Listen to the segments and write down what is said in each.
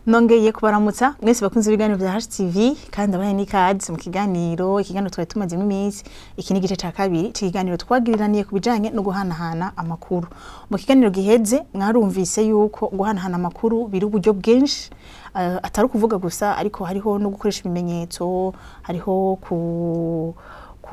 Nongeye kubaramutsa mwese bakunze ibiganiro bya HTV kandi abahe n'ikaze mu kiganiro. Ikiganiro twari tumazemo iminsi, iki ni igice ca kabiri c'ikiganiro twagiriraniye ku bijanye no guhanahana amakuru. Mu kiganiro giheze mwarumvise yuko guhanahana amakuru biri uburyo bwinshi, atari ukuvuga gusa, ariko hariho no gukoresha ibimenyetso, hariho ku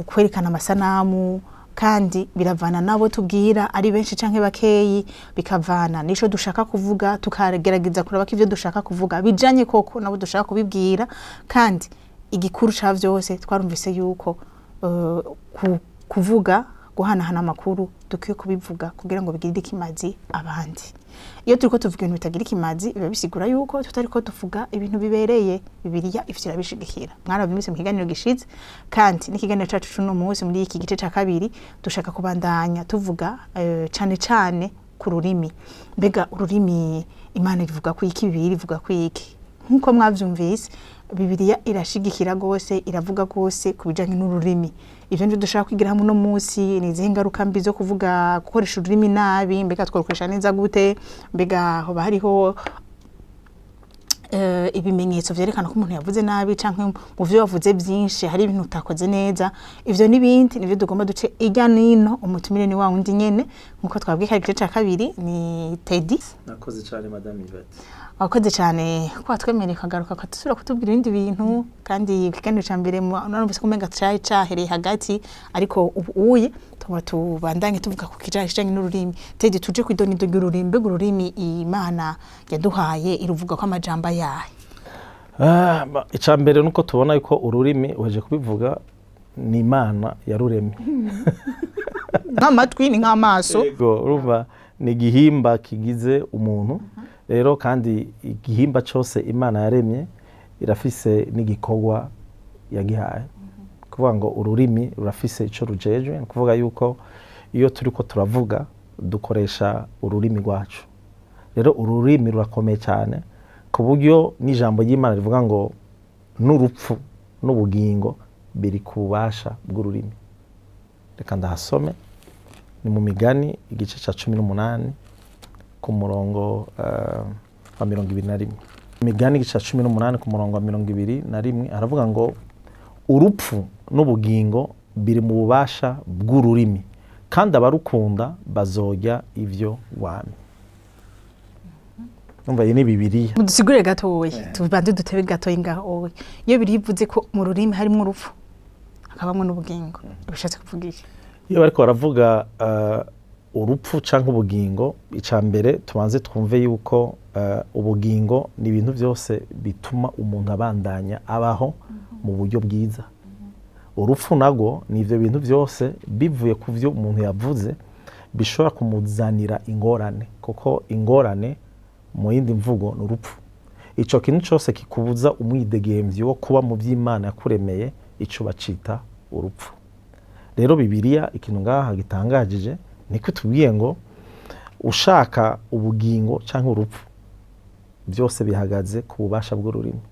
kwerekana amasanamu, kandi biravana nabo tubwira ari benshi canke bakeyi, bikavana nico dushaka kuvuga, tukagerageza kuraba ko ivyo dushaka kuvuga bijanye koko nabo dushaka kubibwira. Kandi igikuru ca vyose, twarumvise yuko kuvuga, guhanahana amakuru, dukwiye kubivuga kugira ngo bigirire ikimazi abandi. Iyo turiko tuvuga ibintu bitagira ikimazi, biba bisigura yuko tutariko tuvuga ibintu bibereye. Bibiliya ivyo irabishigikira, mwarabyumvise mu kiganiro gishize. Kandi n'ikiganiro cacu c'uno munsi, muri iki gice ca kabiri, dushaka kubandanya tuvuga cane cane ku rurimi. Mbega ururimi Imana ivuga ku iki? Bibiliya ivuga ku iki? Nk'uko mwavyumvise, Bibiliya irashigikira gose, iravuga gose ku bijanye n'ururimi. Ivyo nivyo dushaka kwigira hamwe uno munsi. Ni izihe ngaruka mbi zo kuvuga, gukoresha ururimi nabi? Mbega twarukoresha neza gute? Mbega hoba hariho ibimenyetso vyerekana ko umuntu yavuze nabi, canke mu vyo wavuze vyinshi hari ibintu utakoze neza? Ivyo n'ibindi nivyo tugomba duce irya nino. Umutumire ni wa wundi nyene, nkuko twabwiye ko ari igice ca kabiri, ni Teddy. Nakoze cyane, Madame Yvette. Wakoze cyane ko watwemereye ukagaruka ukadusubira kutubwira ibindi bintu. Kandi ikiganiro ca mbere narumvise ko umenga cari cahereye hagati, ariko ubu uye tuba tubandanye tuvuga ku kijanye n'ururimi. Teddy, tuje kw'idonido ry'ururimi. Mbega ururimi Imana yaduhaye iruvuga ko amajambo ayahe? Ica mbere nuko tubona yuko ururimi, uheje kubivuga, ni Imana yaruremye. Nk'amatwi ni nk'amaso. Yego, urumva ni igihimba kigize umuntu rero, kandi igihimba cyose Imana yaremye irafise n'igikorwa yagihaye. Kuvuga ngo ururimi rurafise ico rujejwe, ni kuvuga yuko iyo turiko turavuga dukoresha ururimi rwacu. Rero ururimi rurakomeye cyane, ku buryo n'ijambo ry'Imana rivuga ngo n'urupfu n'ubugingo biri ku bubasha bw'ururimi. Reka ndahasome, ni mu Migani igice cya 18 ku murongo wa 21. Imigani igice cya 18 ku murongo wa 21 aravuga ngo: "Urupfu n'ubugingo biri mu bubasha bw'ururimi, kandi abarukunda bazorya ivyo wamye." Numva iyi ni Bibiliya. Mudusigurire gatoya, tubanze dutebe gatoya ngaho. Iyo birivuze ko mu rurimi harimo urupfu hakabamwo n'ubugingo, bishatse kuvuga iki? Iyo bariko baravuga urupfu canke ubugingo, ica mbere tubanze twumve yuko ubugingo ni ibintu byose bituma umuntu abandanya abaho mu buryo bwiza. Urupfu narwo ni ivyo bintu byose bivuye ku vyo umuntu yavuze bishobora kumuzanira ingorane, kuko ingorane mu yindi mvugo ni urupfu. Ico kintu cyose kikubuza umwidegemvyo wo kuba mu vy'Imana yakuremeye, ico bacita urupfu. Rero Bibiliya ikintu ngaha gitangajije niko tubwiye ngo ushaka ubugingo canke urupfu, byose bihagaze ku bubasha bw'ururimi.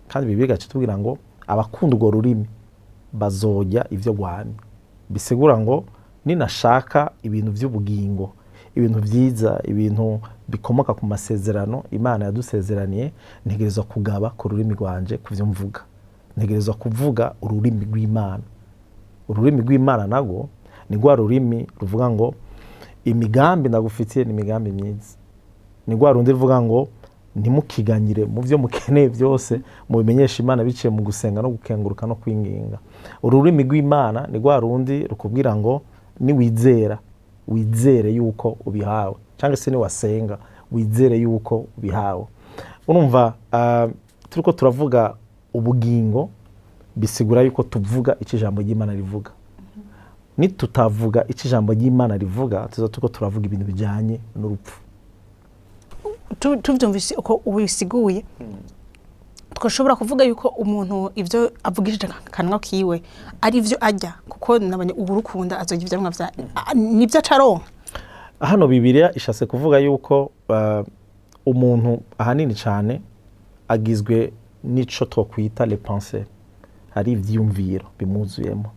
Kandi Bibiliya igaca itubwira ngo abakunda urwo rurimi bazorya ivyo rwamye. Bisigura ngo ninashaka ibintu vy'ubugingo, ibintu vyiza, ibintu bikomoka ku masezerano Imana yadusezeraniye, ntegerezwa kugaba ku rurimi rwanje, ku vyo mvuga. Ntegerezwa kuvuga ururimi rw'Imana. Ururimi rw'Imana narwo ni rwa rurimi ruvuga ngo imigambi ndagufitiye ni imigambi myiza, ni rwa rundi ruvuga ngo ntimukiganyire mu byo mukeneye byose, mubimenyeshe Imana biciye mu gusenga no gukenguruka no kwinginga. Ururimi rw'Imana ni rwa rundi rukubwira ngo niwizera, wizere yuko ubihawe, cyangwa se niwasenga, wizere yuko ubihawe. Urumva turiko turavuga ubugingo, bisigura yuko tuvuga icyo ijambo ry'Imana rivuga. Nitutavuga icyo ijambo ry'Imana rivuga, tuza turiko turavuga ibintu bijyanye n'urupfu. Tuvyumvise uko ubisiguye, twashobora kuvuga yuko umuntu ivyo avugishije akanwa kiwe ari vyo arya, kuko nabonye uburukunda azorya ivyamwa vya nivyo acaronka. Hano Bibiliya ishatse kuvuga yuko umuntu ahanini cyane agizwe n'ico twokwita les pensées, hari ivyiyumviro bimwuzuyemo.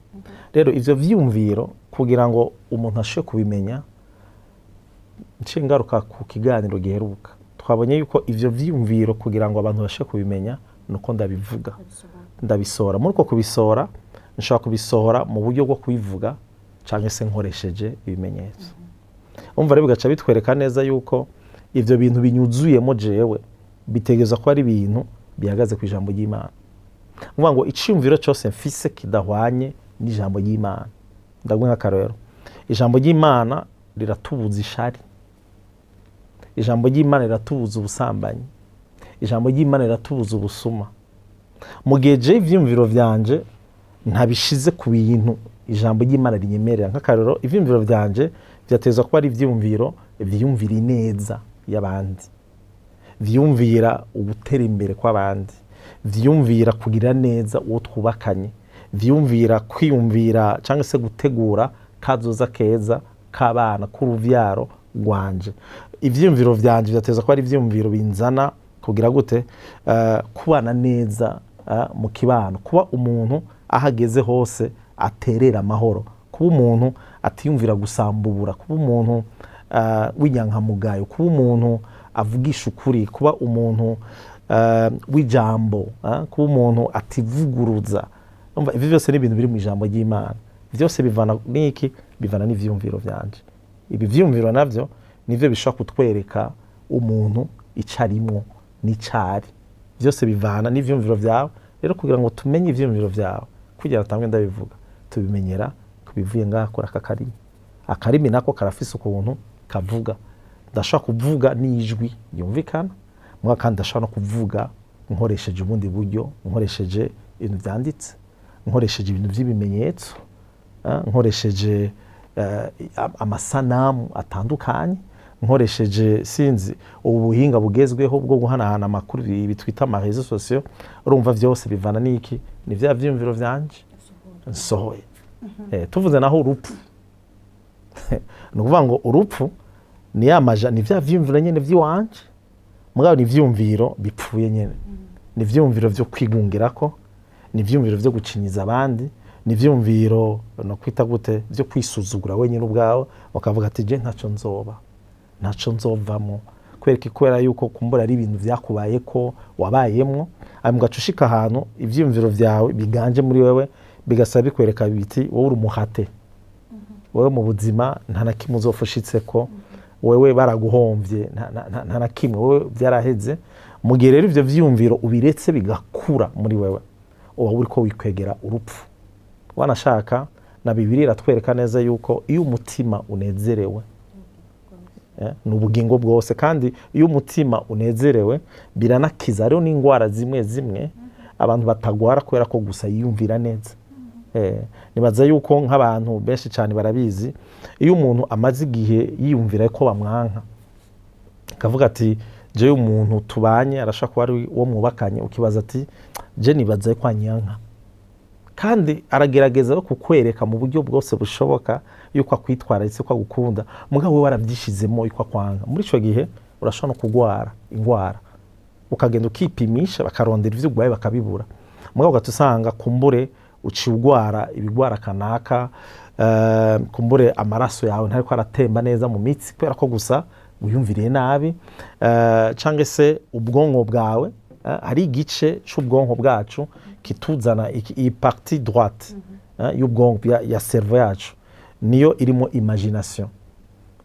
Rero ivyo vyiyumviro, kugira ngo umuntu ashobore kubimenya, nciye ngaruka ku kiganiro giheruka, Twabonye yuko ivyo vyiyumviro, kugira ngo abantu bashe kubimenya, nuko ndabivuga, ndabisohora. Muri uko kubisohora, nshobora kubisohora mu buryo bwo kubivuga cyangwa se nkoresheje ibimenyetso. Umva rero, bigaca bitwereka neza yuko ivyo bintu binyuzuyemo jewe bitegerezwa kuba ari ibintu bihagaze ku ijambo ry'Imana. Uvuga ngo iciyumviro cyose mfise kidahwanye n'ijambo ry'Imana. Ndaguha nk'akarorero: ijambo ry'Imana riratubuza ishari, ijambo ry'Imana riratubuza ubusambanyi, ijambo ry'Imana riratubuza ubusuma. Mu gihe jewe ivyiyumviro vyanje ntabishize ku bintu ijambo ry'Imana rinyemerera, nk'akarorero, ivyiyumviro vyanje vyatezwa kuba ari ivyiyumviro vyiyumvira ineza y'abandi, vyiyumvira ugutera imbere kw'abandi, vyiyumvira kugira neza uwo twubakanye, vyiyumvira kwiyumvira cyangwa se gutegura kazoza keza k'abana, k'uruvyaro rwanje. Ivyiyumviro vyanje vyateza kuba ari ivyiyumviro binzana kugira gute? Kubana neza mu kibano, kuba umuntu aho ageze hose aterera amahoro, kuba umuntu atiyumvira gusambura, kuba umuntu w'inyankamugayo, kuba umuntu avugisha ukuri, kuba umuntu w'ijambo, kuba umuntu ativuguruza. Umva, ivyo byose ni ibintu biri mu ijambo ry'Imana. Byose bivana n'iki? Bivana n'ivyiyumviro vyanje. Ibi vyiyumviro navyo nivyo bishobora kutwereka umuntu ico arimwo n'icari. Byose bivana n'ivyiyumviro vyawe. Rero kugira ngo tumenye ivyiyumviro vyawe, kugira ngo tamwe ndabivuga, tubimenyera ku bivuye ngaha kuri aka karimi. Akarimi nako karafise ukuntu kavuga. Ndashobora kuvuga n'ijwi ryumvikana mugabo kandi ndashobora no kuvuga nkoresheje ubundi buryo, nkoresheje ibintu vyanditse, nkoresheje ibintu vy'ibimenyetso, nkoresheje amasanamu atandukanye, nkoresheje, sinzi, ubu buhinga bugezweho bwo guhanahana amakuru, ibi twita ama réseaux sociaux. Urumva, vyose bivana n'iki? Ni vya vyiyumviro vyanje nsohoye. Tuvuze naho urupfu, ni ukuvuga ngo urupfu ni ya maja, ni vya vyiyumviro nyene vy'iwanje, mugabo ni ivyiyumviro bipfuye nyene, ni ivyiyumviro vyo kwigungirako, ni ivyiyumviro vyo gucinyiza abandi, ni ivyiyumviro, no kwita gute, vyo kwisuzugura wenyine ubwawe, ukavuga ati: "Je ntaco nzoba, ntaco nzovamo." Kubera iki? Kubera yuko kumbura ari ibintu vyakubaye ko wabayemwo, hanyuma ugaca ushika ahantu ivyiyumviro vyawe biganje muri wewe bigasaba bikwereka biti: "Wowe uri umuhate, wewe mu buzima nta na kimwe uzofushitseko, wewe baraguhomvye, nta na kimwe, wewe vyaraheze." Mu gihe rero ivyo vyiyumviro ubiretse bigakura muri wewe, uba uriko wikwegera urupfu. Wanashaka na Bibiliya iratwereka neza yuko iyo umutima unezerewe, ni ubugingo bwose. Kandi iyo umutima unezerewe biranakiza. Hariho n'indwara zimwe zimwe abantu batagwara kubera ko gusa yiyumvira neza. Nibaza yuko nk'abantu benshi cyane barabizi: iyo umuntu amaze igihe yiyumvira ko bamwanka, akavuga ati: "Jewe umuntu tubanye arashobora kuba ari uwo mwubakanye", ukibaza ati: "Je nibaza ko anyanka", kandi aragerageza no kukwereka mu buryo bwose bushoboka yuko akwitwararitse, ko agukunda, mugabo we warabyishizemo yuko akwanga. Muri ico gihe urashobora no kugwara ingwara, ukagenda ukipimisha, bakarondera ivyo urwaye bakabibura, mugabo ugaca usanga kumbure uciye ugwara ibigwara kanaka, kumbure amaraso yawe ntariko aratemba neza mu mitsi kubera ko gusa wiyumviriye nabi, canke se ubwonko bwawe, hari igice c'ubwonko bwacu kituzana iyi partie droite y'ubwonko, ya cerveau yacu, niyo irimo imagination.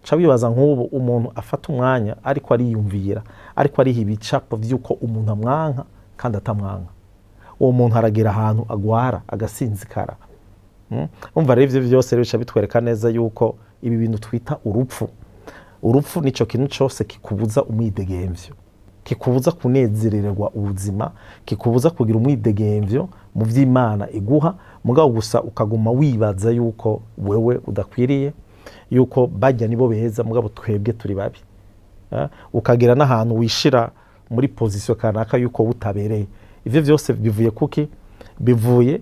Ca wibaza nk'ubu umuntu afata umwanya ariko ariyumvira, ariko ariha ibicapo vy'uko umuntu amwanka kandi atamwanka, uwo muntu aragera ahantu agwara, agasinzikara. Umva rero, ivyo vyose rero bica bitwereka neza yuko ibi bintu twita urupfu, urupfu nico kintu cose kikubuza umwidegemvyo, kikubuza kunezererwa ubuzima, kikubuza kugira umwidegemvyo mu vy'Imana iguha, mugabo gusa ukaguma wibaza yuko wewe udakwiriye, yuko bajya nibo beza mugabo twebwe turi babi. Ukagera n'ahantu wishira muri position kanaka yuko utabereye. Ivyo vyose bivuye kuki? Bivuye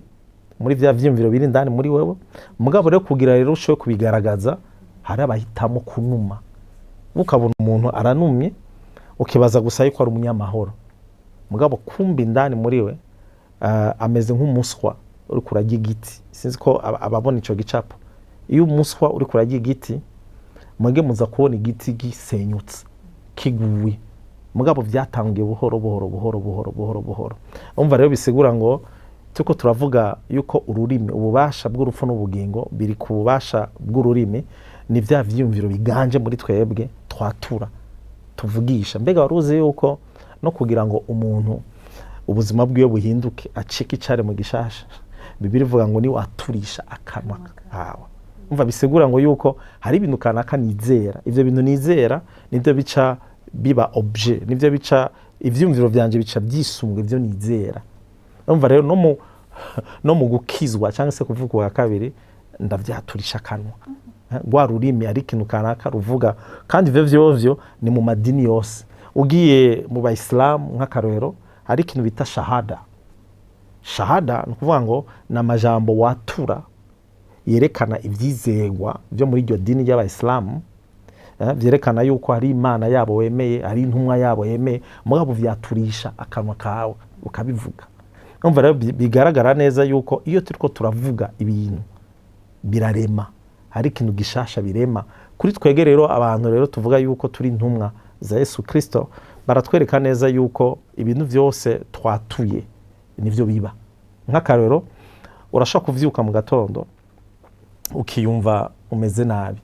muri vya vyiyumviro biri indani muri wewe. Mugabo rero kugira rero ushobore kubigaragaza, hari abahitamo kunuma. Ukabona umuntu aranumye, ukibaza gusa yuko ari umunyamahoro, mugabo kumva indani muri we ameze nk'umuswa uri kurarya igiti. Sinzi ko ababona ico gicapo. Iyo umuswa uri kurarya igiti, mwebwe muza kubona igiti gisenyutse, kiguye, mugabo we ntabibona. Mugabo byatangiye buhoro buhoro buhoro buhoro buhoro buhoro. Umva rero, bisigura ngo turiko turavuga yuko ururimi, ububasha bw'urupfu n'ubugingo biri ku bubasha bw'ururimi. Ni bya vyiyumviro biganje muri twebwe twatura, tuvugisha. Mbega wari uzi yuko no kugira ngo umuntu ubuzima bwiwe buhinduke, acike icare mu gishasha, Bibiliya ivuga ngo ni waturisha akanwa kawe? Umva, bisigura ngo yuko hari ibintu kanaka nizera. Ivyo bintu nizera nivyo bica biba objet, nivyo bica ivyumviro vyanje, bica byisunga ivyo nizera. Umva rero, no mu gukizwa cyangwa se kuvuga uwa kabiri, ndavyaturisha akanwa. Rwa rurimi ari ikintu kanaka ruvuga. Kandi ivyo vyovyo ni mu madini yose. Ugiye mu bayisilamu nk'akarorero, hari ikintu bita shahada. Shahada ni ukuvuga ngo ni amajambo watura yerekana ivyizegwa byo muri iryo dini ry'abayisilamu, vyerekana yuko hari Imana yabo wemeye, hari intumwa yabo yemeye. Mugabo vyaturisha akanwa kawe ukabivuga. Umva rero, bigaragara neza yuko iyo turiko turavuga ibintu birarema, hari ikintu gishasha birema kuri twege. Rero abantu rero tuvuga yuko turi intumwa za Yesu Kristo, baratwereka neza yuko ibintu vyose twatuye nivyo biba. Nk'akarorero, urashobora kuvyuka mu gatondo ukiyumva umeze nabi.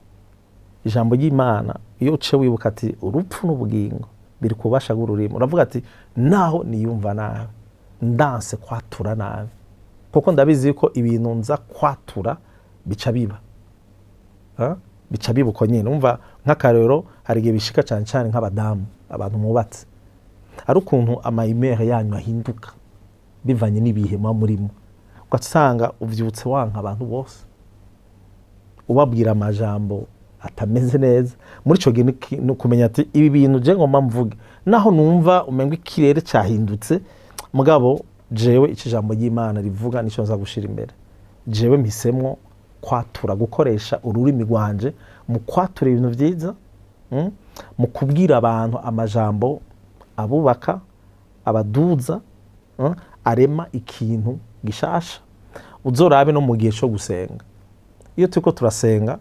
Ijambo ry'Imana, iyo uce wibuka ati urupfu n'ubugingo biri ku bubasha bw'ururimi, uravuga ati naho niyumva nabi, ndanse kwatura nabi, kuko ndabizi yuko ibintu nza kwatura bica biba. Ha? Bica biba uko nyine. Umva, nk'akarorero, hari igihe bishika, cyane cyane nk'abadamu, abantu mubatse, hari ukuntu ama humeur yanyu ahinduka bivanye n'ibihe muba murimo, ugasanga uvyutse wanka abantu bose, ubabwira amajambo atameze neza. Muri ico gihe ni ukumenya ati ibi bintu je ngomba mvuge, naho numva umengo ikirere cyahindutse, mugabo jewe ico ijambo ry'Imana rivuga nico nza gushira imbere. Jewe mpisemwo kwatura, gukoresha ururimi rwanje mu kwatura ibintu vyiza, mu kubwira abantu amajambo abubaka, abaduza, arema ikintu gishasha. Uzorabe no mu gihe co gusenga, iyo turiko turasenga,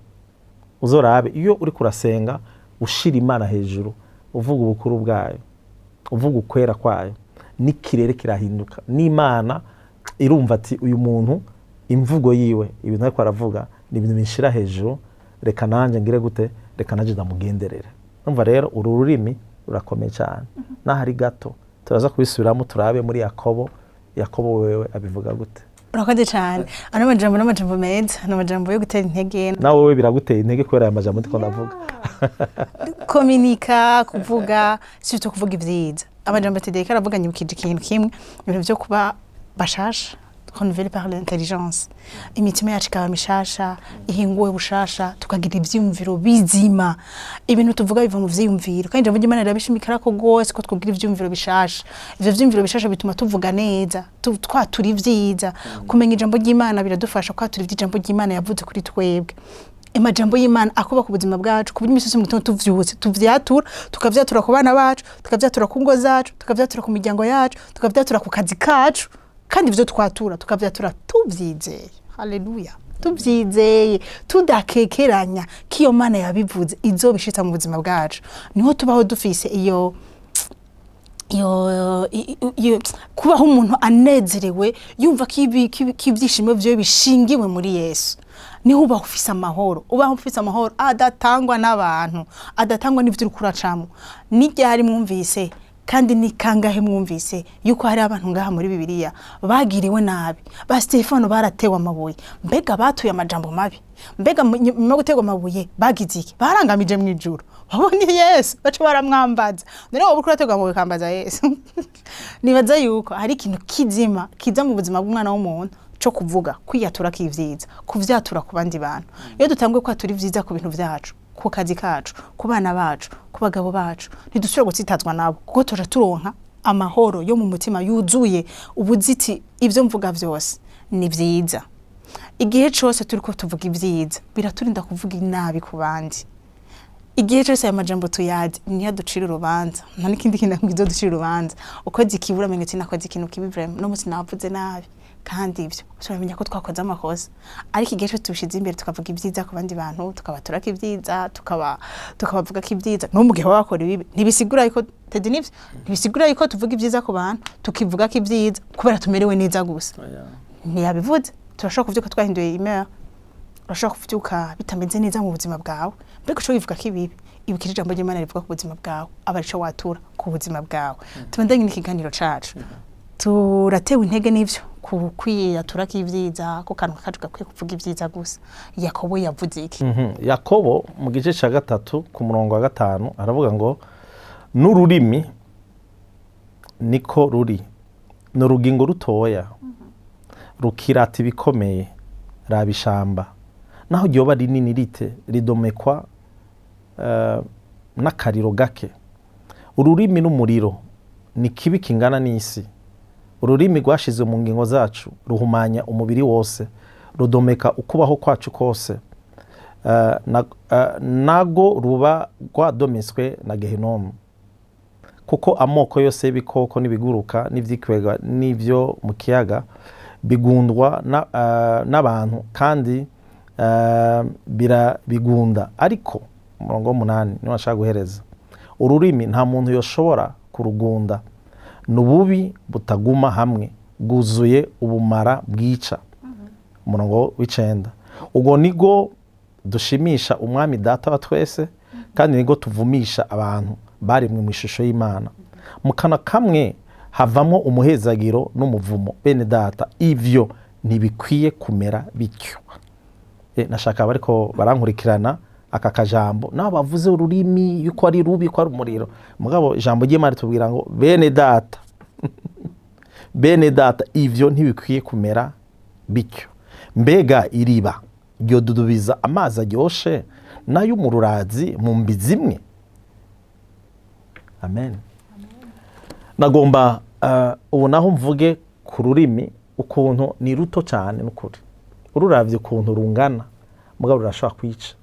uzorabe iyo uriko urasenga ushira Imana hejuru, uvuga ubukuru bwayo, uvuga ukwera kwayo, n'ikirere kirahinduka, n'Imana irumva ati uyu muntu imvugo yiwe, ibintu ariko aravuga ni ibintu binshira hejuru, reka nanjye ngire gute? Reka nanjye ndamugenderera. Numva rero uru rurimi rurakomeye cyane, n'aho ari gato. Turaza kubisubiramo, turabe muri Yakobo. Yakobo wewe abivuga gute? Urakoze cyane. Ano majambo ni amajambo meza, ni amajambo yo gutera intege. Nawe wowe biraguteye intege kubera aya majambo ndiko ndavuga? Kominika, kuvuga, surtout kuvuga ivyiza. Amajambo atedeka aravuga, nyibukije ikintu kimwe, ibintu vyo kuba bashasha, renouvelé par l'intelligence, imitima yacu ikaba mishasha, ihinguwe bushasha, tukagira ivyiyumviro bizima. Ibintu tuvuga biva mu vyiyumviro, kandi ijambo ry'Imana rirabishimikira ko rwose ko twugira ivyiyumviro bishasha. Ivyo vyiyumviro bishasha bituma tuvuga neza, twatura ivyiza. Kumenya ijambo ry'Imana biradufasha kwatura ivyo ijambo ry'Imana yavuze kuri twebwe. Amajambo y'Imana akubaka ubuzima bwacu, ku buryo imisi yose mu gitondo tuvyutse tuvyatura, tukavyatura ku bana bacu, tukavyatura ku ngo zacu, tukavyatura ku miryango yacu, tukavyatura ku kazi kacu. Kandi ivyo twatura tukavyatura tuvyizeye, haleluya, tuvyizeye tudakekeranya ko iyo Mana yabivuze izobishitsa mu buzima bwacu. Niho tubaho dufise iyo kubaho umuntu anezerewe, yumva ko ibyishimo vyiwe bishingiwe muri Yesu. Niho ubaho ufise amahoro, ubaho ufise amahoro adatangwa n'abantu, adatangwa n'ivyo uriko uracamwo. N'iryari mwumvise, kandi ni kangahe mwumvise yuko hari abantu ngaha muri Bibiliya bagiriwe nabi? Ba Stefano baratewe amabuye. Mbega batuye amajambo mabi? Mbega nyuma yo guterwa amabuye bagize iki? Barangamije mu ijuru, babonye Yesu, baca baramwambaza. None wowe uriko uraterwa amabuye ukambaza Yesu? Nibaza yuko hari ikintu kizima kiza mu buzima bw'umwana w'umuntu co kuvuga, kwiyatura k'ivyiza, kuvyatura ku bandi bantu. Iyo dutanguye kwatura ivyiza ku bintu vyacu, ku kazi kacu, ku bana bacu, ku bagabo bacu, ntidusubira gutsitazwa nabo, kuko tuja turonka amahoro yo mu mutima yuzuye ubuziti. Ivyo mvuga vyose ni vyiza. Igihe cose turiko tuvuga ivyiza biraturinda kuvuga inabi ku bandi. Igihe cose aya majambo tuyazi niyo aducira urubanza, nta n'ikindi kintu kizoducira urubanza. Ukoze ikibi uramenye uti nakoze ikintu kibi, vraiment no munsi navuze nabi. Kandi ivyo turamenya ko twakoze amakosa, ariko igihe cyose tubishize imbere, tukavuga ibyiza ku bandi bantu, tukabaturako ibyiza, tukabavuga ko ibyiza, no mu gihe baba bakora ibibi, ntibisigura yuko Teddy, nivyo, ntibisigura yuko tuvuga ibyiza ku bantu, tukivuga ko ibyiza kubera tumerewe neza gusa. Ntiyabivuze. Turashobora kuvyuka twahinduye humeur, urashobora kuvyuka bitameze neza mu buzima bwawe, mbega uco wivuga ko ibibi. Ibukira ijambo ry'Imana rivuga ku buzima bwawe, aba arico watura ku buzima bwawe. Tubandanye n'ikiganiro cacu. Turatewe intege n'ivyo ku kwiyatura k'ivyiza, ko kanwa kacu gakwiye kuvuga ibyiza gusa. Yakobo yavuze iki? Yakobo mu gice cya 3 ku murongo wa 5 aravuga ngo: "N'ururimi niko ruri, ni urugingo rutoya, rukirata ibikomeye. Raba ishamba, naho ryoba rinini rite, ridomekwa n'akariro gake. Ururimi n'umuriro, ni kibi kingana n'isi. Ururimi rwashizwe mu ngingo zacu, ruhumanya umubiri wose, rudomeka ukubaho kwacu kose. Nago ruba rwadometswe na Gehinomu. Kuko amoko yose y'ibikoko n'ibiguruka n'ivyikwega n'ivyo mu kiyaga bigundwa n'abantu, kandi birabigunda. Ariko umurongo w'8 niwo nshaka guhereza: ururimi nta muntu yoshobora kurugunda, ni ububi butaguma hamwe, bwuzuye ubumara bwica." Umurongo w'9: "Ubwo nigo dushimisha Umwami Data wa twese, kandi nigo tuvumisha abantu baremwe mu ishusho y'Imana. Mu kanwa kamwe havamo umuhezagiro n'umuvumo. Bene Data, ivyo ntibikwiye kumera bityo." Nashaka bariko barankurikirana aka kajambo, naho bavuze ururimi yuko ari rubi, ko ari umuriro, mugabo ijambo ry'Imana ritubwira ngo: "Bene Data, bene Data, ivyo ntibikwiye kumera bityo. Mbega iriba ryodudubiza amazi aryoshe n'ay'umururazi mu mbizi imwe?" Amen. Nagomba ubu naho mvuge ku rurimi, ukuntu ni ruto cyane n'ukuri ururavye ukuntu rungana, mugabo rurashobora kwica.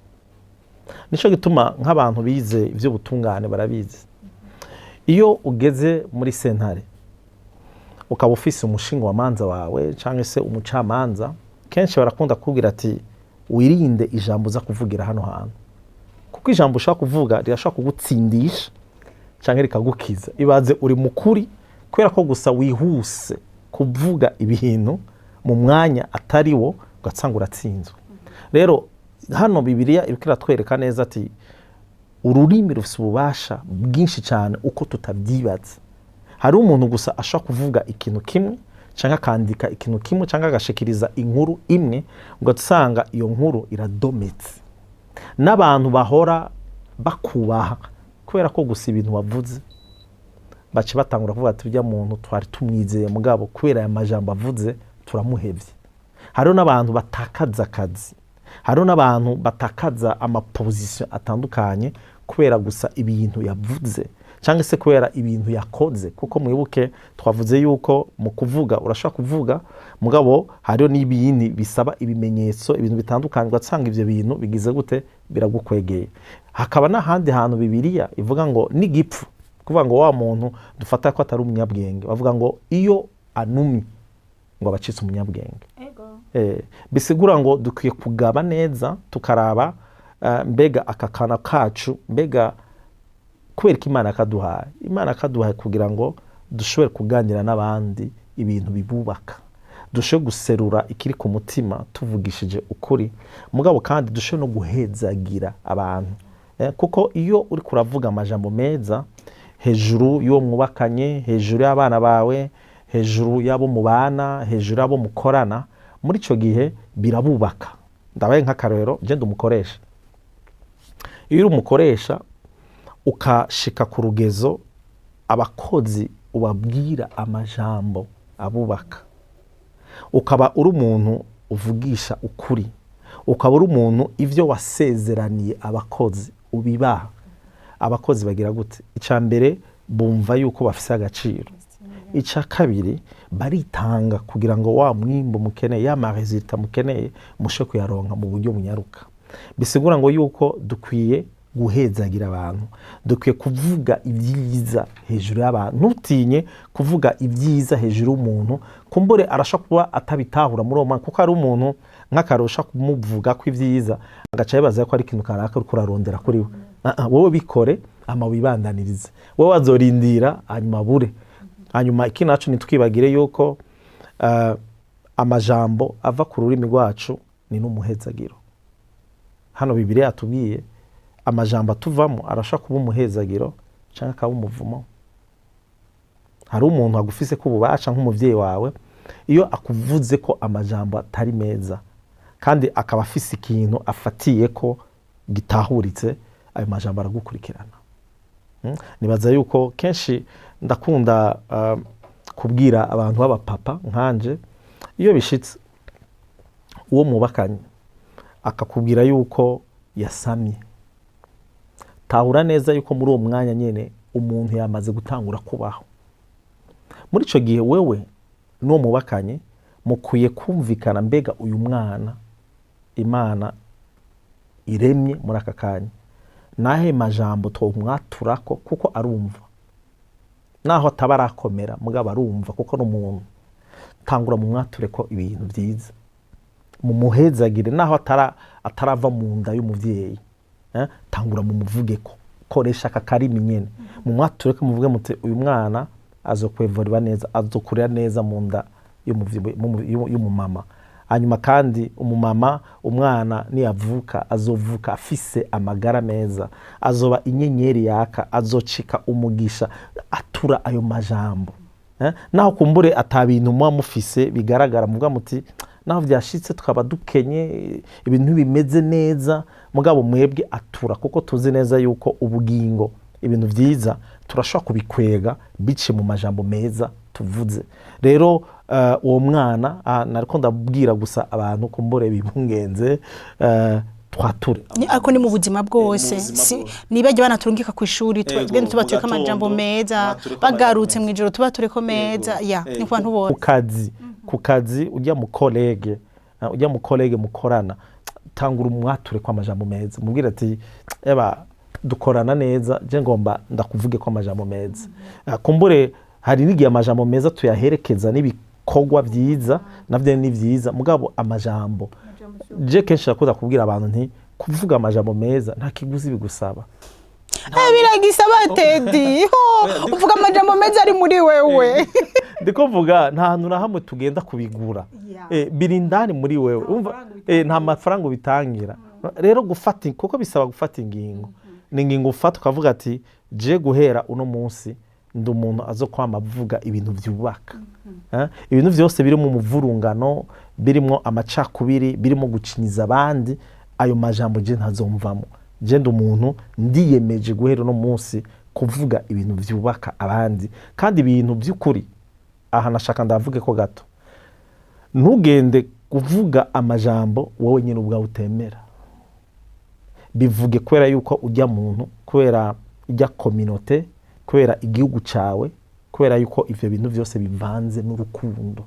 Nico gituma nk'abantu bize ivy'ubutungane barabizi: iyo ugeze muri sentare, ukaba ufise umushingamanza wawe cyangwa se umucamanza, kenshi barakunda kukubwira ati: "Wirinde ijambo uza kuvugira hano hantu, kuko ijambo ushobora kuvuga rirashobora kugutsindisha cyangwa rikagukiza." Ibaze uri mukuri, kubera ko gusa wihuse kuvuga ibintu mu mwanya atari wo, ugasanga uratsinzwe. Rero hano Bibiliya iriko iratwereka neza ati ururimi rufite ububasha bwinshi cyane uko tutabyibaza. Hari umuntu gusa ashobora kuvuga ikintu kimwe, cyangwa akandika ikintu kimwe, cyangwa agashikiriza inkuru imwe, ugasanga iyo nkuru iradometse n'abantu bahora bakubaha, kubera ko gusa ibintu wavuze, baca batangura kuvuga ati: "Urya muntu twari tumwizeye, mugabo kubera aya majambo avuze turamuhevye." Hariho n'abantu batakaza akazi, hariho n'abantu batakaza ama positions atandukanye kubera gusa ibintu yavuze cyangwa se kubera ibintu yakoze. Kuko mwibuke twavuze yuko mu kuvuga urashobora kuvuga, mugabo hariho n'ibindi bisaba ibimenyetso, ibintu bitandukanye, ugasanga ivyo bintu bigize gute, biragukwegeye. Hakaba n'ahandi hantu Bibiliya ivuga ngo n'igipfu, kuvuga ngo wa muntu dufata ko atari umunyabwenge, bavuga ngo iyo anumye ngo aba acitse umunyabwenge. Bisigura ngo dukwiye kugaba neza, tukaraba mbega aka kana kacu, mbega kubera ko Imana akaduhaye, Imana akaduhaye kugira ngo dushobore kuganira n'abandi ibintu bibubaka, dushobore guserura ikiri ku mutima tuvugishije ukuri, mugabo kandi dushobore no guhezagira abantu. Kuko iyo uri kuravuga amajambo meza hejuru y'uwo mwubakanye, hejuru y'abana bawe, hejuru y'abo mubana, hejuru y'abo mukorana, muri icyo gihe birabubaka. Ndabaye nk'akarorero, je ndi umukoresha. Iyo uri umukoresha, ukashika ku rugezo abakozi ubabwira amajambo abubaka, ukaba uri umuntu uvugisha ukuri, ukaba uri umuntu ivyo wasezeraniye abakozi ubibaha, abakozi bagira gute? Icya mbere, bumva yuko bafise agaciro. Icya kabiri, baritanga kugira ngo wa mwimbo mukeneye, ya ma résultats mukeneye, mushe kuyaronka mu buryo bunyaruka. Bisigura ngo yuko dukwiye Guhezagira abantu, dukwiye kuvuga ibyiza hejuru y'abantu. Ntutinye kuvuga ibyiza hejuru y'umuntu. Kumbure arashobora kuba atabitahura muri uwo mwanya, kuko ari umuntu nk'akarusha kumuvuga ko ibyiza, agaca yibaza ko ari ikintu kanaka uriko urarondera kuri we. Ah, ah, wowe bikore ama wibandanirize, wowe azorindira hanyuma abure. Hanyuma iki naco, ntitwibagire yuko amajambo ava ku rurimi rwacu ni n'umuhezagiro. Hano Bibiliya yatubwiye amajambo atuvamo arashobora kuba umuhezagiro cyangwa akaba umuvumo. Hari umuntu agufise ko ububasha nk'umuvyeyi wawe, iyo akuvuze ko amajambo atari meza kandi akaba afise ikintu afatiye ko gitahuritse, ayo majambo aragukurikirana. Nibaza yuko kenshi ndakunda kubwira abantu b'abapapa nkanje, iyo bishitse uwo mubakanye akakubwira yuko yasamye, tahura neza yuko muri uwo mwanya nyene umuntu yamaze gutangura kubaho. Muri ico gihe wewe n'uwo mubakanye mukwiye kumvikana: mbega uyu mwana Imana iremye muri aka kanya, nahe majambo twomwaturako? Kuko arumva, naho ataba arakomera, mugabo arumva kuko n'umuntu. Tangura mumwature ko ibintu byiza, mumuhezagire naho atarava mu nda y'umuvyeyi. Tangura mumuvuge ko, koresha aka karimi nyene, mumwature ko, muvuge muti: "Uyu mwana azokwevuriwa neza, azokurira neza mu nda y'umumama." Hanyuma kandi umumama, umwana niyavuka azovuka afise amagara meza, azoba inyenyeri yaka, azocika umugisha. Atura ayo majambo. Naho kumbure ata bintu muba mufise bigaragara, muvuga muti naho vyashitse tukaba dukenye, ibintu bimeze neza, mugabo mwebwe atura, kuko tuzi neza yuko ubugingo, ibintu vyiza turashobora kubikwega biciye mu majambo meza tuvuze. Rero uwo mwana, nariko ndabwira gusa abantu kumbure bibungenze, twature. Ariko ni mu buzima bwose. Mu buzima bwose. Nibajya banaturungika ku ishuri, tugende tuba mu tureko amajambo gatondo, meza, batureko bagarutse amajambo. mw'ijoro tuba tureko meza, ya ni ku bantu bose. Ku kazi ujya mu collègue mukorana, tangura umwature ko amajambo meza, mubwire ati: "Eba dukorana neza, je ngomba ndakuvuge ko amajambo meza." Kumbure hari n'igihe amajambo meza tuyaherekeza n'ibikorwa vyiza, navyo ni vyiza, mugabo amajambo, je kenshi nakunda kubwira abantu nti kuvuga amajambo meza nta kiguzi bigusaba. Biragisaba, Tedi ho uvuga amajambo meza ari muri wewe. Ndiko mvuga nta hantu na hamwe tugenda kubigura. Biri indani muri wewe. Umva, nta mafaranga ubitangira. Rero gufata, kuko bisaba gufata ingingo, ni ingingo ufata ukavuga ati: "Je guhera uno munsi ndi umuntu azo kwama avuga ibintu vyubaka." Ibintu vyose birimo umuvurungano, birimo amacakubiri, birimo gucinyiza abandi, ayo majambo je ntazomvamo. Je ndi umuntu ndiyemeje guhera uno munsi kuvuga ibintu vyubaka abandi kandi ibintu by'ukuri. Aha nashaka ndavuge ko gato: ntugende kuvuga amajambo wowe nyine ubwawe utemera. Bivuge kubera yuko ujya muntu, kubera ijya communauté, kubera igihugu cawe, kubera yuko ivyo bintu vyose bivanze n'urukundo.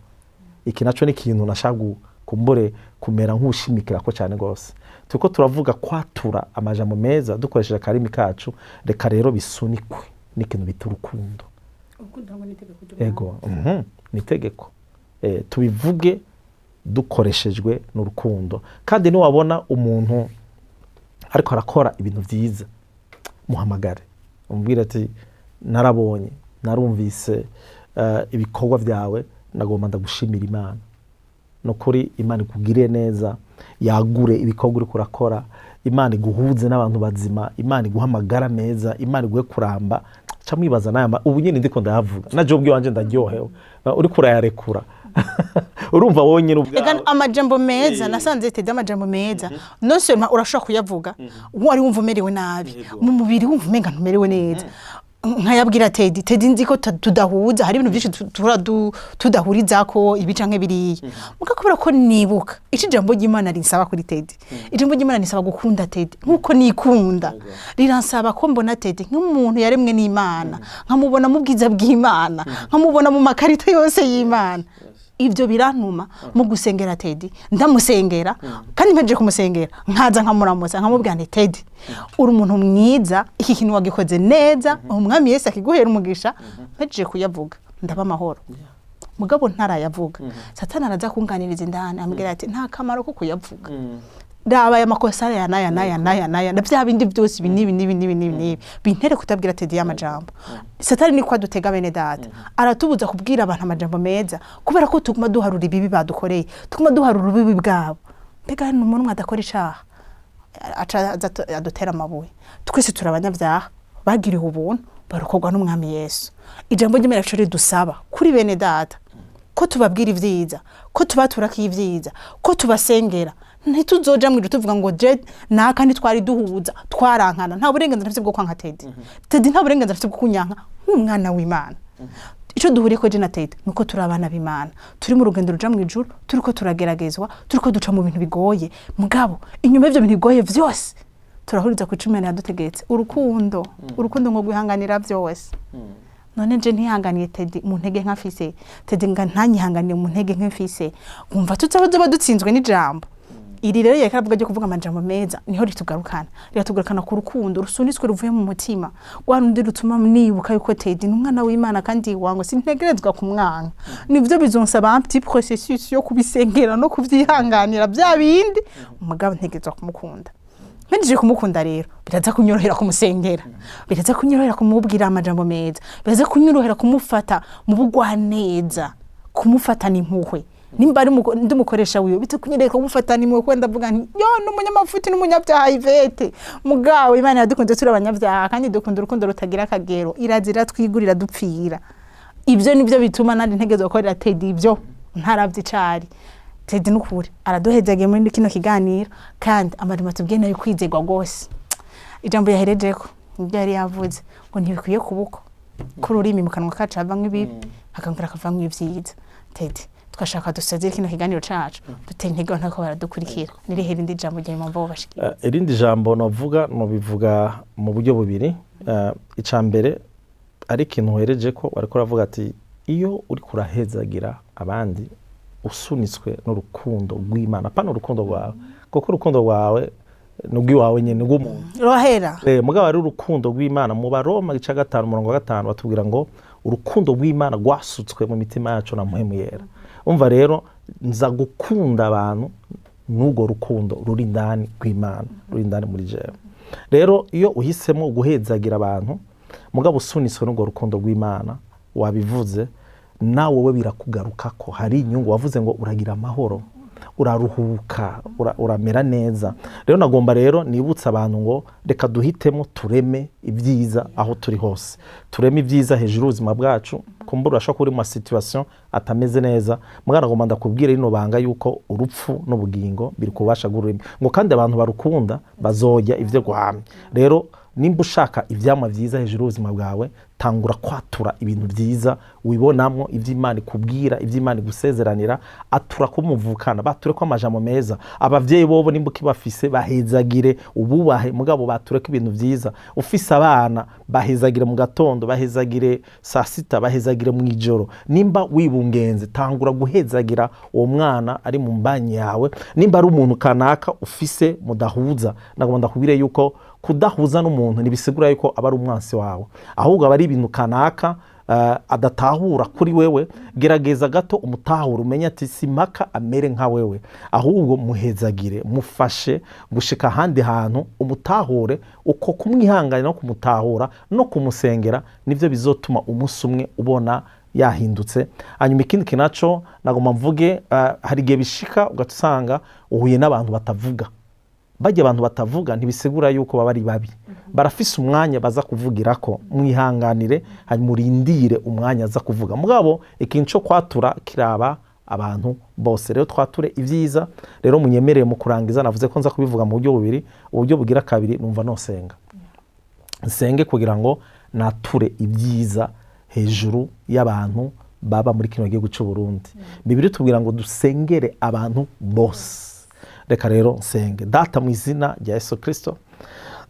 Iki naco ni ikintu nashaka kumbure kumera nk'ushimikira ko cyane rwose. Turiko turavuga kwatura amajambo meza dukoresheje akarimi kacu. Reka rero bisunikwe n'ikintu bita urukundo. Ego, ni itegeko. Tubivuge dukoreshejwe n'urukundo. Kandi niwabona umuntu ariko arakora ibintu vyiza, muhamagare, umubwire ati: "Narabonye, narumvise ibikorwa vyawe, nagomba ndagushimira Imana. Nukuri Imana ikugirire neza, yagure ibikorwa uriko urakora, Imana iguhuze n'abantu bazima, Imana iguhe amagara meza, Imana iguhe kuramba." Ca mwibaza n'aya ubu nyene ndiko ndayavuga, na jewe ubwiwanje ndaryohewe. Uriko urayarekura, urumva wowe nyene ubwawe. Ega amajambo meza, nasanze Tedi amajambo meza non seulement urashobora kuyavuga wari wumva umerewe nabi mu mubiri, wumva umenga ntumerewe neza, nkayabwira Tedi. Tedi nzi ko tudahuza, hari ibintu byinshi tuhora tudahurizako, ibi canke biriya, muga kubera ko nibuka ico ijambo ry'Imana rinsaba kuri Tedi, ijambo ry'Imana rinsaba gukunda Tedi nkuko nikunda, riransaba ko mbona Tedi nk'umuntu yaremwe n'Imana, nkamubona mu bwiza bw'Imana, nkamubona mu makarita yose y'Imana. Ivyo birantuma mu gusengera Teddy, ndamusengera kandi mpejeje kumusengera nkaza nkamuramutsa, nkamubwira nti: "Teddy, uri umuntu mwiza, iki kintu wagikoze neza, Umwami Yesu akiguhera umugisha." Mpejeje kuyavuga ndaba amahoro. Mugabo ntarayavuga, Satani araza kunganiriza indani, ambwira ati: "Nta kamaro ko kuyavuga, raba aya makosa aya n'aya n'aya n'aya n'aya na bya bindi byose, ibi n'ibi n'ibi n'ibi n'ibi n'ibi bintere kutabwira Teddy y'amajambo." Satani niko adutega, bene data. Aratubuza kubwira abantu amajambo meza kubera ko tuguma duharura ibibi badukoreye, tuguma duharura ububi bwabo. Mbega hano umuntu adakora icaha aca aza adutera amabuye? Twese turi abanyabyaha bagiriwe ubuntu, barokorwa n'Umwami Yesu. Ijambo ry'Imana rico ridusaba kuri bene data ko tubabwira ivyiza, ko tubaturako ivyiza, ko tubasengera. Ntituzoja mw'ijuru tuvuga ngo: "Je naka ntitwari duhuza, twarankana." Nta burenganzira mfise bwo kwanka Teddy. Teddy nta burenganzira afise bwo kunyanka nk'umwana w'Imana. Ico duhuriyeko je na Teddy nuko turi abana b'Imana, turi mu rugendo ruja mw'ijuru, turiko turageragezwa, turiko duca mu bintu bigoye. Mugabo inyuma y'ivyo bintu bigoye vyose turahuriza ku ico Imana yadutegetse: urukundo. Urukundo ngo rwihanganira vyose. None nje ntihanganiye Teddy mu ntege nkafise, Teddy nga ntanyihanganiye mu ntege nk'mfise, wumva tutazoba dutsinzwe n'ijambo iri? Rero yariko aravuga ryo kuvuga amajambo meza, niho ritugarukana, riratugarukana ku rukundo rusunitswe ruvuye mu mutima, rwa rundi rutuma nibuka yuko Teddy ni umwana w'Imana kandi wango sintegerezwa kumwanka. Nivyo bizonsaba un petit processus yo kubisengera no kuvyihanganira bya bindi, umugabo ntegerezwa kumukunda. Mpejeje kumukunda rero biraza kunyorohera kumusengera, biraza kunyorohera kumubwira amajambo meza, biraza kunyorohera kumufata mu bugwaneza, kumufatana impuhwe. Nimba ari ndi umukoresha wiwe, bite kunyereka kumufatana impuhwe, kuko ndavuga nti: "Yo n'umunyamafuti n'umunyabyaha Ivete." Mugabo Imana yadukunze turi abanyabyaha, kandi dukunda urukundo rutagira akagero, irazira twigurira dupfira. Ibyo nibyo bituma nandi ntegerezwa gukorera Teddy ibyo ntaravye icari. Teddy nukuri araduhezagiye muri kino kiganiro, kandi amarimo atubwiye nayo kwizegwa rwose. Ijambo yaherejeko nibyo yari yavuze ngo ntibikwiye kuba uko ko ururimi mu kanwa kacu havamwo ibibi, hakongera hakavamwo ivyiza. Teddy, twashaka dusozere kino kiganiro cacu dutera intege abantu ko baradukurikira. Nirihe rindi jambo rya mpamvu bobashikira? Irindi jambo novuga, nobivuga mu buryo bubiri. Ica mbere ari ikintu uhereje ko wariko uravuga ati iyo uriko urahezagira abandi usunitswe n'urukundo rw'Imana, apana urukundo rwawe, kuko urukundo rwawe ni urw'iwawe nyene, rw'umuntu. Rohera. Mugabo ari urukundo rw'Imana. Mu Baroma ica 5 umurongo wa 5 batubwira ngo urukundo rw'Imana rwasutswe mu mitima yacu na Mpwemu Yera. Umva rero, nza gukunda abantu n'urwo rukundo ruri indani rw'Imana, ruri indani muri jewe. Rero iyo uhisemo guhezagira abantu mugabo usunitswe n'urwo rukundo rw'Imana, wabivuze nawe, we birakugarukako. Hari inyungu wavuze ngo uragira amahoro, uraruhuka, uramera neza. Rero nagomba rero nibutsa abantu ngo reka duhitemo tureme ibyiza aho turi hose, tureme ibyiza hejuru y'ubuzima bwacu. Kumbura urashobora kuba uri mu ma situation atameze neza, mwana, ngomba ndakubwira rino banga yuko urupfu n'ubugingo biri ku bubasha bw'ururimi, ngo kandi abantu barukunda bazorya ivyo rwamye. Rero nimba ushaka ivyamwa vyiza hejuru y'ubuzima bwawe, tangura kwatura ibintu vyiza wibonamwo, ivy'Imana ikubwira, ivy'Imana igusezeranira. Atura ko muvukana, bature ko amajambo meza. Abavyeyi bobo nimba ukibafise, bahezagire, ububahe, mugabo bature ko ibintu vyiza. Ufise abana, bahezagire mu gatondo, bahezagire saa sita, bahezagire mu ijoro. Nimba wibungenze, tangura guhezagira uwo mwana ari mu mbanyi yawe. Nimba ari umuntu kanaka ufise mudahuza, nagomba ndakubwire yuko kudahuza n'umuntu ntibisigura yuko aba ari umwansi wawe, ahubwo aba ari ibintu kanaka adatahura kuri wewe. Gerageza gato umutahure, umenye ati simpaka amere nka wewe, ahubwo muhezagire, mufashe gushika ahandi hantu umutahure. Uko kumwihanganira no kumutahura no kumusengera nivyo bizotuma umunsi umwe ubona yahindutse. Hanyuma ikindi kintu naco nagomba mvuge, hari igihe bishika ugaca usanga uhuye n'abantu batavuga. Bajya abantu batavuga ntibisigura yuko baba ari babi, barafise umwanya baza kuvugirako. Mwihanganire, hanyuma urindire umwanya aza kuvuga. Mugabo ikintu cyo kwatura kiraba abantu bose. Rero twature ibyiza. Rero munyemereye mu kurangiza, navuze ko nza kubivuga mu buryo bubiri. Uburyo bugira kabiri, numva nosenga, nsenge kugira ngo nature ibyiza hejuru y'abantu baba muri kino gihugu cy'u Burundi. Bibiliya tubwira ngo dusengere abantu bose. Reka rero nsenge. Data, mu izina rya Yesu Kirisito,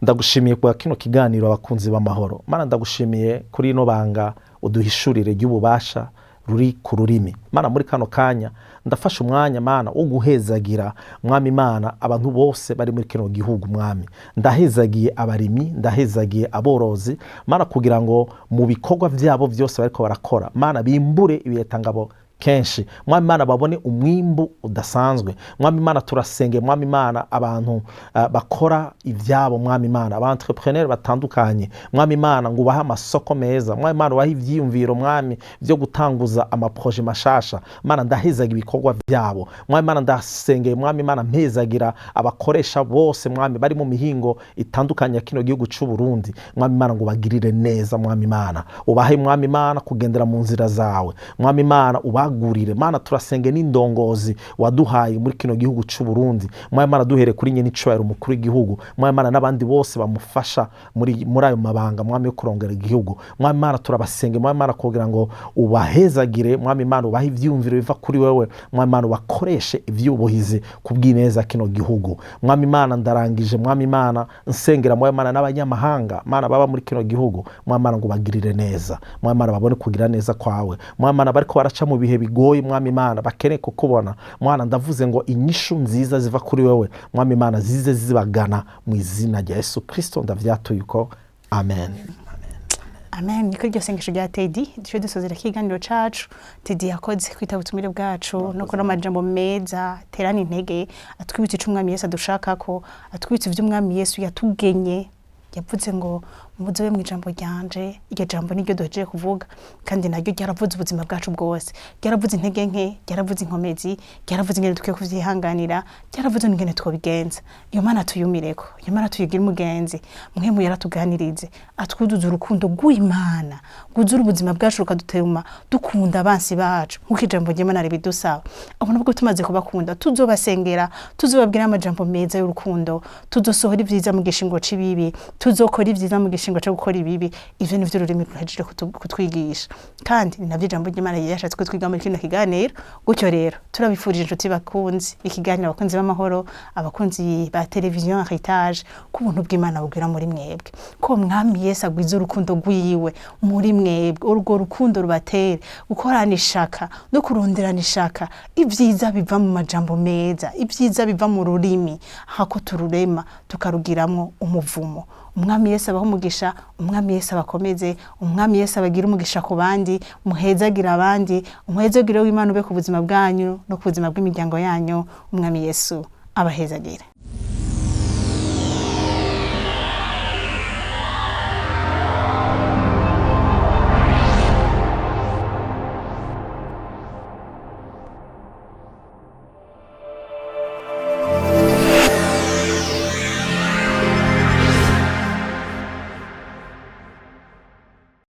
ndagushimiye kwa kino kiganiro. Abakunzi b'amahoro, Mana, ndagushimiye kuri ino banga uduhishurire ry'ububasha. ruri ku rurimi. Mana, muri kano kanya ndafashe umwanya, Mana, wo guhezagira, Mwami Imana, abantu bose bari muri kino gihugu. Mwami, ndahezagiye abarimyi, ndahezagiye aborozi, Mana, kugira ngo mu bikorwa vyabo vyose bariko barakora, Mana, bimbure ibihetangabo kenshi. Mwami Imana, babone umwimbu udasanzwe. Mwami Imana, turasenge, Mwami Imana, abantu bakora ivyabo, Mwami Imana, aba entrepreneur batandukanye, Mwami Imana, ngo ubahe amasoko meza. Mwami Imana, ubahe ivyiyumviro, Mwami, vyo gutanguza ama projets mashasha. Mana, ndahezaga ibikorwa vyabo. Mwami Imana, ndasengeye, Mwami Imana, mpezagira abakoresha bose, Mwami, bari mu mihingo itandukanye ya kino gihugu c'u Burundi. Mwami Imana, ngo bagirire neza. Mwami Imana, ubahe, Mwami Imana, kugendera mu nzira zawe. Mwami Imana, ubagurire. Mana, turasenge n'indongozi waduhaye muri kino gihugu c'u Burundi. Mwami Imana, duhere kuri nyene icubahiro umukuru w'igihugu, Mwami Imana, n'abandi bose bamufasha muri ayo mabanga, Mwami, yo kurongera igihugu. Mwami Imana, turabasenge, Mwami Imana, kugira ngo ubahezagire. Mwami Imana, ubahe ivyiyumviro biva kuri wewe. Mwami Imana, ubakoreshe ivy'ubuhizi kubw'ineza kino gihugu. Mwami Imana, ndarangije, Mwami Imana, nsengera, Mwami Imana, n'abanyamahanga, Mana, baba muri kino gihugu. Mwami Imana, ngo bagirire neza. Mwami Imana, babone kugira neza kwawe. Mwami Imana, bariko baraca mu bihe bigoye, Mwami Imana, bakeneye kukubona. Mwana, ndavuze ngo inyishu nziza ziva kuri wewe, Mwami Imana, zize zibagana mu izina rya Yesu Kristo ndavyatuye uko, amen. Amen. Niko iryo sengesho rya Teddy duce dusozera ikiganiro cacu. Teddy, yakoze kwitaba ubutumire bwacu no kubona amajambo meza terana intege, atwibutsa ico Umwami Yesu adushakako, atwibutsa ivyo Umwami Yesu yatugenye. Yavuze ngo muzobe mu ijambo ryanje. Iryo jambo niryo duhejeje kuvuga, kandi naryo ryaravuze ubuzima bwacu bwose, ryaravuze intege nke, ryaravuze inkomezi, ryaravuze ingene dukwiye kuvyihanganira, ryaravuze n'ingene twobigenza. Iyo Mana tuyumireko, iyo Mana tuyigire umugenzi. Mpwemu yaratuganirize, atwuzuza urukundo rw'Imana, rwuzura ubuzima bwacu, rukadutuma dukunda abansi bacu nk'uko ijambo ry'Imana ribidusaba. Abo nubwo tumaze kubakunda, tuzobasengera, tuzobabwira amajambo meza y'urukundo, tuzosohora ivyiza mu gishingo c'ibibi, tuzokora ivyiza mu gishingo co gukora ibibi. Ivyo nivyo ururimi ruhejeje kutwigisha, kandi ni navyo ijambo ry'Imana yashatse ko twiga muri kino kiganiro. Gutyo rero turabifurije, inshuti bakunzi ikiganiro, abakunzi b'amahoro, abakunzi ba televiziyo Heritage, ko ubuntu bw'Imana bugwira muri mwebwe, ko Mwami Yesu agwiza urukundo rwiwe muri mwebwe, urwo rukundo rubatere gukorana ishaka no kuronderana ishaka ibyiza biva mu majambo meza, ibyiza biva mu rurimi, hako tururema tukarugiramwo umuvumo. Umwami Yesu abaho umugisha, Umwami Yesu abakomeze, Umwami Yesu abagira umugisha ku bandi, muhezagira abandi. Umuhezagiro w'Imana ube ku buzima bwanyu no ku buzima bw'imiryango yanyu. Umwami Yesu abahezagire.